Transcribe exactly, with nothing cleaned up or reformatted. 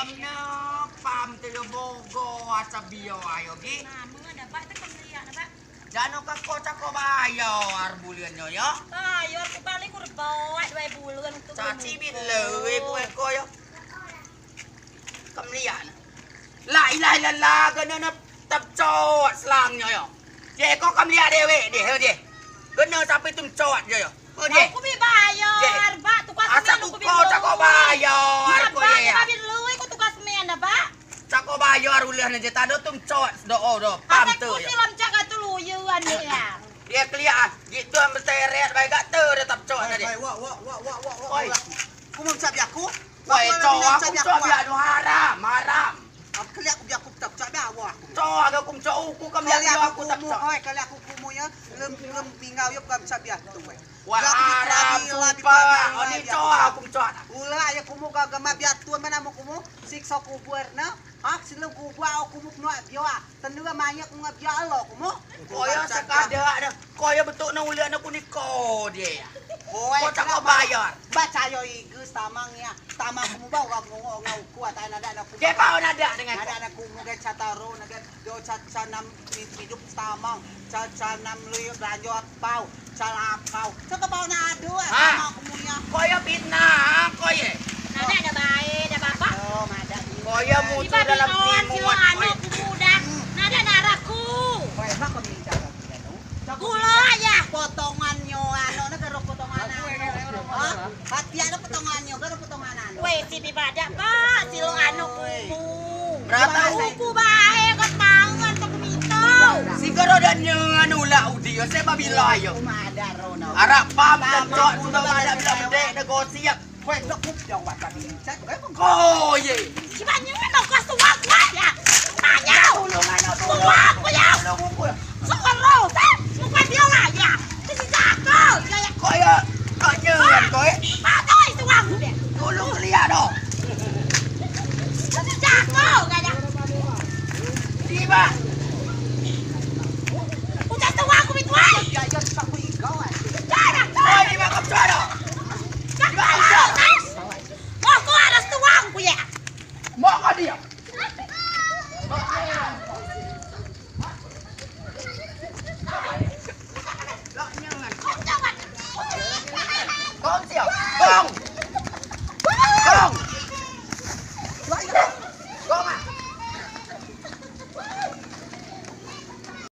Ino pam tu yo bogo asabio ayo gi. Nama dah bak tu kemliak dah bak. Jano ka ko cako bayar bulen nyo yo. Bayar ku balik ku rebaik dua bulen untuk. Caci bilai ku eko yo. Kemliak ne. La ilaha illallah, geno ne tepcot selang nyo yo. Je ko kemliak dewek deh je. Geno sampai tu mecot je yo. Ko je. Aku bi bayar bak tukang semen. Asa ku ko cako bayar ko je ya. Bak lui ku tukang semen dah bak. Cako bayar uleh ne je tado tu mecot do o do. Pam tu yo. Asa ku silam cak tu luyuan ya. Dia keliak ah. Gitu am beteret bae gak tu dah tepcot tadi. Wak wak wak wak wak wak. Oi. Ku mau mecabi aku. Woi, coa aku mecabi anu haram, haram. Aku keliak ku biar aku tak mecabi awak aku. Coa aku mecabi aku keliak aku tak mecabi. Oi, keliak aku kumu ya. Lem lem tinggal ya bukan mecabi aku woi. Wah, haram sumpah. Oni coa aku mecabi. Ulah ya kumu gaga ma biar tuan mana mau kumu siksa kubur na. Hak silu kubur aku kumu kena dia. Tendua mayat ku ngabia lo kumu. Koyo sekada ne. Koyo betuk ne uliak ne kuniko die. Ko cako bayar. Bacayo igu tamang ya. Tamang kumu bau ngau ngau ngau ku atai nada ne kumu. Ge bau nada dengan. Nada ne kumu ge cataro ne ge do cat canam hidup tamang. Cat canam lui belanjo bau. Calakau. Cako bau nado tamang kumu ya. Koyo fitnah koye. Nada ne bae dah bapak. Oh, nada. Koyo mutu dalam timuan. Anu kumu dah. Nada naraku. Koyo mak ko minta. Gula ya. Potongan nyo anu ne gero potongan anu. Hati anu potongan nyo gero potongan anu. Weh si bi badak pak silo anu kumu. Berapa? Kuku bae kot mangan tok mito. Si gero dan nyo anu lak udi yo se babila yo. Arak pam dan cok sudah badak bila bedek negosiak. Kue dok kup jauh batak ini. Ko ye. Si banyu tok